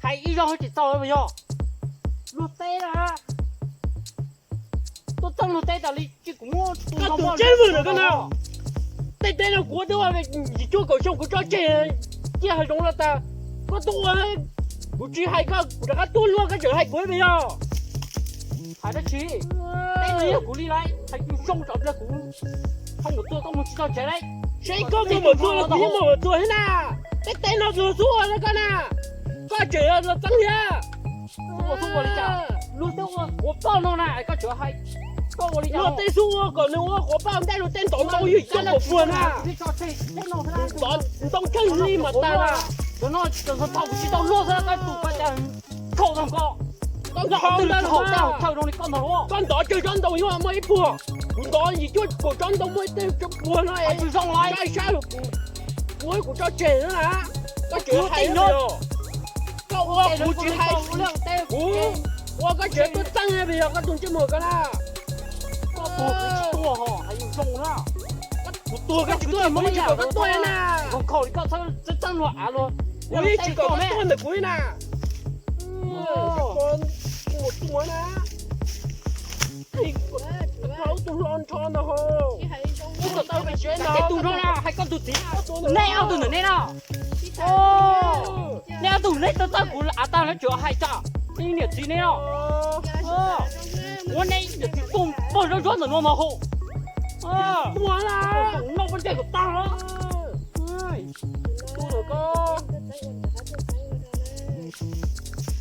Hais ib zaug tsis txaus los yog? Luag teb na, tuaj txeeb luag teb tas li ces kuv muab tus ntsej muag ntawm koj na. Tej teb no kuv twb ua yim cuaj kaum xyoo kuv tso tseg, ciaj hav zoov los tas, koj tuaj ua, kuv tsis hais koj, kuv rov qab tuaj luaj koj tseem hais kuv ib yam yog. Hais dab tsi? Teb no yog kuv li lauj, hais zoo zoo tso pliag kuv ho mus tua koj mus tsis txog tsev lauj. Seb koj mus mus tua los kuv yeej mus mus tua thiab na. Tej teb no luag xub ua rau koj na, koj tseem yog luag txeeb thiab. Xub ua xub ua li cas? Luag tej ua quav paj no na koj tseem hais, koj ua li cas? Luag tej xub ua kom nws ua quav paj ntej luag tej ntov ntoo yog ib co quav puag na. Ntov ntoo tsheej li mas tas na. Cov no tseem txog thaum kuv tsis tau luag xwb koj tus koj cas khaum tag koj. Koj ntov ntawd, koj ntov tsawg tsob ntoo yuav muaj ib puag, kuv ntov yim cuaj kaum tsob ntoo muaj ib teg tsob puag no es zoo saib saib kuv, kuv tso tseg na. Koj tseem hais, koj ua kuv tsis hais, kuv ua koj tseem tuaj txeeb yog koj tus ntsej muag koj na. Koj tuag koj tsis tuaj ho hais zoo zoo na. Kuv tuag koj tsis tuaj muaj ib yam koj tuaj na. Khaum li koj txeeb txeeb luag av luag, kuv yeej tsis kom koj tuaj ntawm kuv li na. Mus tua na. Tus hlob tus hlob nrho ntag ho. Tus hlob na hais koj tus txiv, neb ob tug ntawm neb na. Neb ob tug neb tau txeeb kuv av tag neb tseem hais tsam neb niam txiv neb no. Muab neb niam txiv tuag pog zov zov ntawm no mas hau. Noj poj ntseg kom tag los.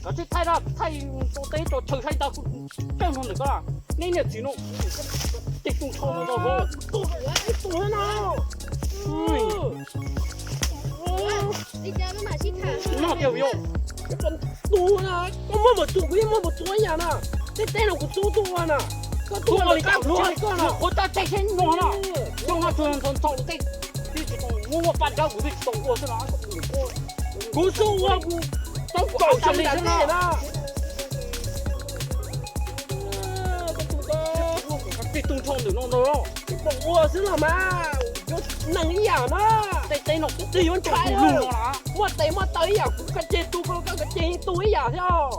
Koj tsis thaij, thaij tau teb tso chaw saib tau kuv tseeb no ntawm koj. Neb niam txiv no, tej tus ntsho no. Noj tiag yog. Tus na, koj muab mus tua kuv yeej muab mus tua ib yam na. Tej teb no kuv xub tuaj ua na. Koj tuaj ua li cas kuv tsis hais koj na. Qhuav tso tseg seb no na. Zoo no tsuas ntxhov ntxhov tej, twb tsis tau muab muab paj nrab kuv twb tsis tau ua xwb no. Kuv xub ua kuv tau kaum xyoo li xwb na. Tej tus ntsho ntawm no ntag. Tsis pom ua xwb los mas, yuav neeg ib yam na. Tej teb no twb yuav ntshai lug no. Muaj tes muaj taw ib yam kuv koj ceg tu, koj koj ceg tu ib yam thiab.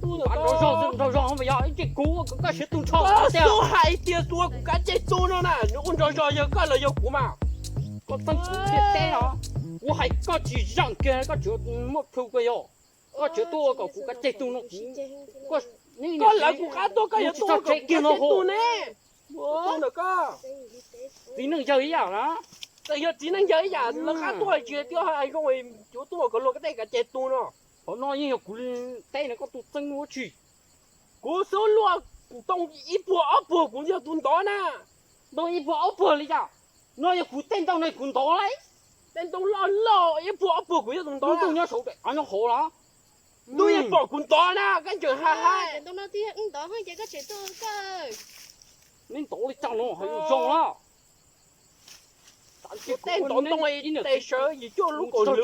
Nrog zog nrog zog mas yog ib ce kuv koj siav tu ntsho. Koj xub hais tias tua kuv kav ceg tu no na, nws ua nrog zog yog koj los yog kuv mas. Koj txeeb kuv ntiaj teb no, kuv hais koj tsis zeem kiag koj tseem muaj plhu koj yog. Koj tseem tuaj ua kom kuv kav ceg tu no kuv, koj lawv kuv qab tuaj koj yuav tuaj ua kom kuv kav ceg tu ne. Ntawm koj txiv neej yawg ib yam na. Txawm yog txiv neej yawg ib yam lawv qab tuaj tsis tias hais zoo, yuav tuaj ua kom luag tej kav ceg tu no. Qhov no yeej yog kuv teb no koj tus txeeb ua tsi. Kuv xub luaj ntoo ib puag ob puag kuv yog tus ntov na. Ntoo ib puag ob puag li cas? No yog kuv tej ntoo no kuv ntov lauj. Tej ntoo loj loj ib puag ob puag kuv yog tus ntov. Ntoo nyob saud, nyob hauv los. Ntuj yeej pom kuv ntov na, koj tseem hais hais. Neb ntov li cas no hais zoo na. Tej ntov ntoo tes sawv yim cuaj lub kaum hlwv,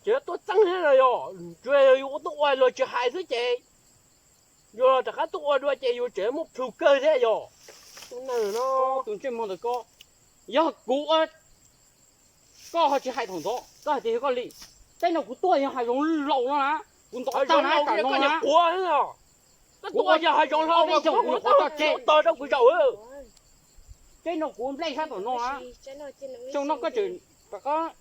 tseem tuaj txeeb thiab no yog, tsuas yog yus tuaj ua luag tsis hais xwb ces yus los rov qab tuaj ua dua ces yus tseem muaj plhus kawg thiab yog. Tus neeg no, tus ntsej muag ntawm koj, yog kuv ua koj ho tsis hais thaum ntov, koj hais tias yog koj li. Tej no kuv tuaj yog hav zoov laus no na, kuv ntov tag na, tam no na. Koj tuaj yog hav zoov laus, koj tso tseg rau kuv zaum. Tej no kuv nplej sab tom no na. Xyoo no koj tseem rov qab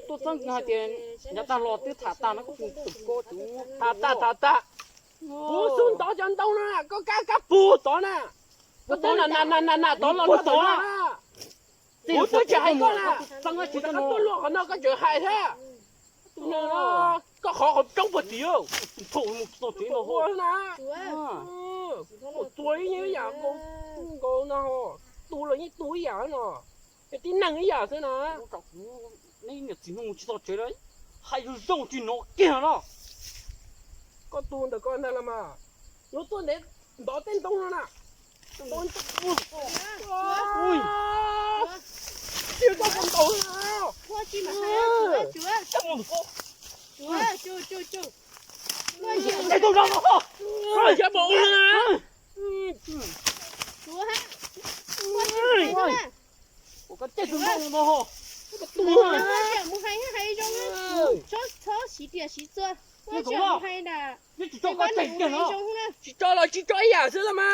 tuaj txeeb hais tias yav tag los twb tham tag no koj tus ko tus. Tham tag tham tag. Kuv xub ntov cov ntoo no na, koj kab kab pug tod na. Koj tod na na na na tod los tod na. Kuv twb tsis hais koj na, koj tuaj luaj qhov no koj tseem hais thiab. Tus neeg no, koj qhov qhov roob puag tim. Ua tua ib yam nkaus no, tu los yeej tu ib yam no, yog tib neeg ib yam xwb na. Neb niam txiv hnub mus tsis txog tsev lawm, hais zoo zoo tsis hnov kiag no. Koj tus ntawm koj ntag los mas, yuav tuaj ntev ntov tej ntoo no na. Ua koj tej tus ntoo no ho. Mus hais hais zoo, txhob siv riam siv txuas. Ua cas mus hais na. Tsis tso los tsis tso ib yam xwb los mas.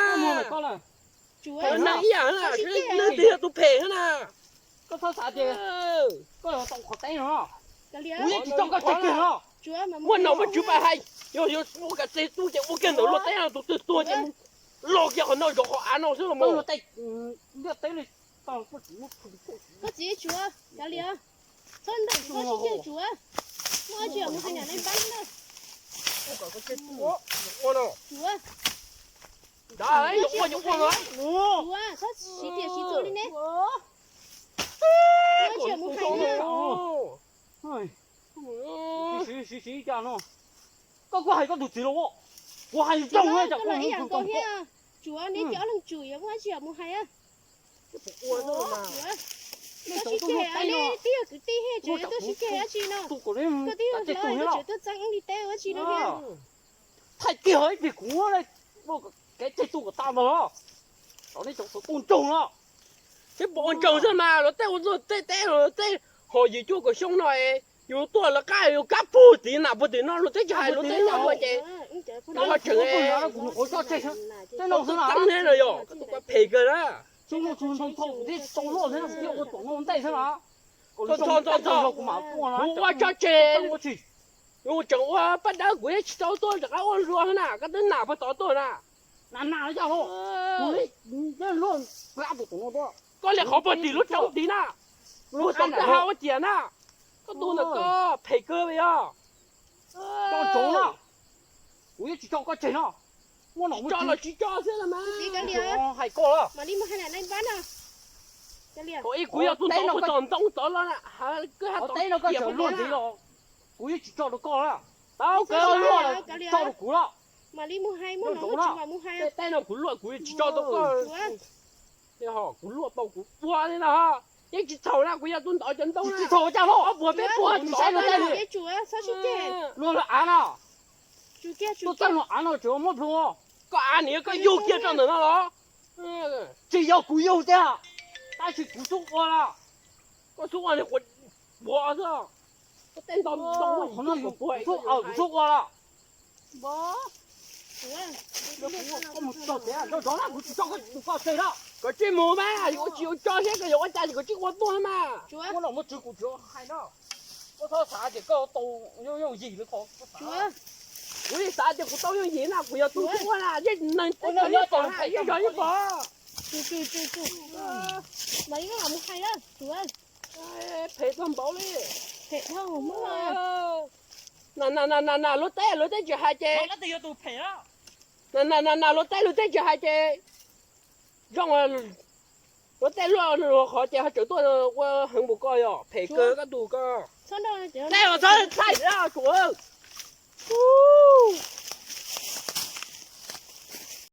Neeg ib yam na, leej twg yog tus phem na. Koj txhob xav tias koj yuav tau qhov teb no. Kuv yeej tsis tso koj tseg kiag no. Muaj nom muaj tswv pab hais, yog yuav ua kav tsev tu ces ua kiag ntawm luag teb no, tus twg tuag ces mus los kiag qhov no zov qhov av no xwb los mas. Koj txiv Tsuav, kav liam, txhob ntawm Tsuav, tsis cia Tsuav. Muaj dab tsi mus hais niam neeg npab na. Tsuav, Tsuav, txhob siv riam siv txuas li ne. Muaj dab tsi mus hais na. Siv siv siv cas no, koj kuj hais koj tus txiv los, kuv hais zoo na, cas koj ib yam nkaus thiab. Tsuav, neb cov leej tswv yuav muaj dab tsi mus hais. Tsuav, txhob sib ceg, neb twb yog kwv tij thiab, tseem yuav tuaj sib ceg dab tsi no. Koj twb yog hlob, koj tseem tuaj txeeb wb li teb ua dab tsi no thiab. Thaij kiag ib pliag kuv muab kev tseg tu kom tas ntag los. Cov nej cov txhob tuaj ntsoog no. Teb pom ua ntsoog xwb mas, luag tej ua tej teb, luag tej hom yim cuaj kaum xyoo no, yus tuaj lawv qab yus kab puag tim na puag tim no, luag teb tsis hais, luag teb tau ua ces koj ho tseem ua txeeb thiab no yog koj tus koj phem kawg na. Txhob txhob txhob, kuv ua tso tseg, yus tseem ua paj dawb kuv yeej tsis tau tuaj rov qab ua luag na, koj twb nam puag tod tuaj na. Koj li qhov puag tim lub roob tid na, luag tau koj ha ua ciam na, koj tus ntawm koj phem kawg yog. Kuv yeej tsis tso koj tseg no. Tsis tso los tsis tso xwb los mas. Hais koj, mam li mus hais niam neeg npab no. Thaum ub kuv yog tus ntov puag tom ntoo tod los na, koj ha teb no koj tseem luaj ntxiv los, kuv yeej tsis tso rau koj na. Tau kawg, tso rau kuv los. Mam li mus hais, muaj nom muaj tswv mam mus hais. Tej teb no kuv luaj kuv yeej tsis tso rau koj. Kuv luaj tau kuv ua li no, yeej tsis txhaum na, kuv yog tus ntov cov ntoo na. Tsis txhaum cas los, ob puas peb puas tsis saib luag tej, luag lawv av no. Tuaj txeeb luag av no tseem muab plhu. Koj av nim koj yug kiag rau ntawm no los? Tsis yog kuv yug tiag, tab sis kuv xub ua na. Koj xub ua li quav xwb. Koj tej ntoo, kuv xub ua na. Koj mus tso tiag, nrov nrov na, kuv tsis tso koj tus koj tseg na. Koj tsis mus mas, yuav tsis yuav tso thiab, koj yuav ua cas ces koj tsis ua tuaj mas. Muaj nom muaj tswv kuv tsis hais na. Koj txhob xav tias koj tau yooj yooj yim li ko. Kuv yeej xav tias kuv tau yooj yim na, kuv yog tus ua na, yeej neeg ua yeej pom, yeej zog yeej pom. Mam li mus hais na, Tsuav. Phem tag npaum li. Phem dhau muab. Na na na na, luag teb luag teb tsis hais ces, na na na na, luag teb luag teb tsis hais ces, zoo, luag teb luaj luag qhov ces ho tseem tuaj ua heev npaum ko, yog phem kawg koj tus ko. Teb los txhob thaij Tsuav.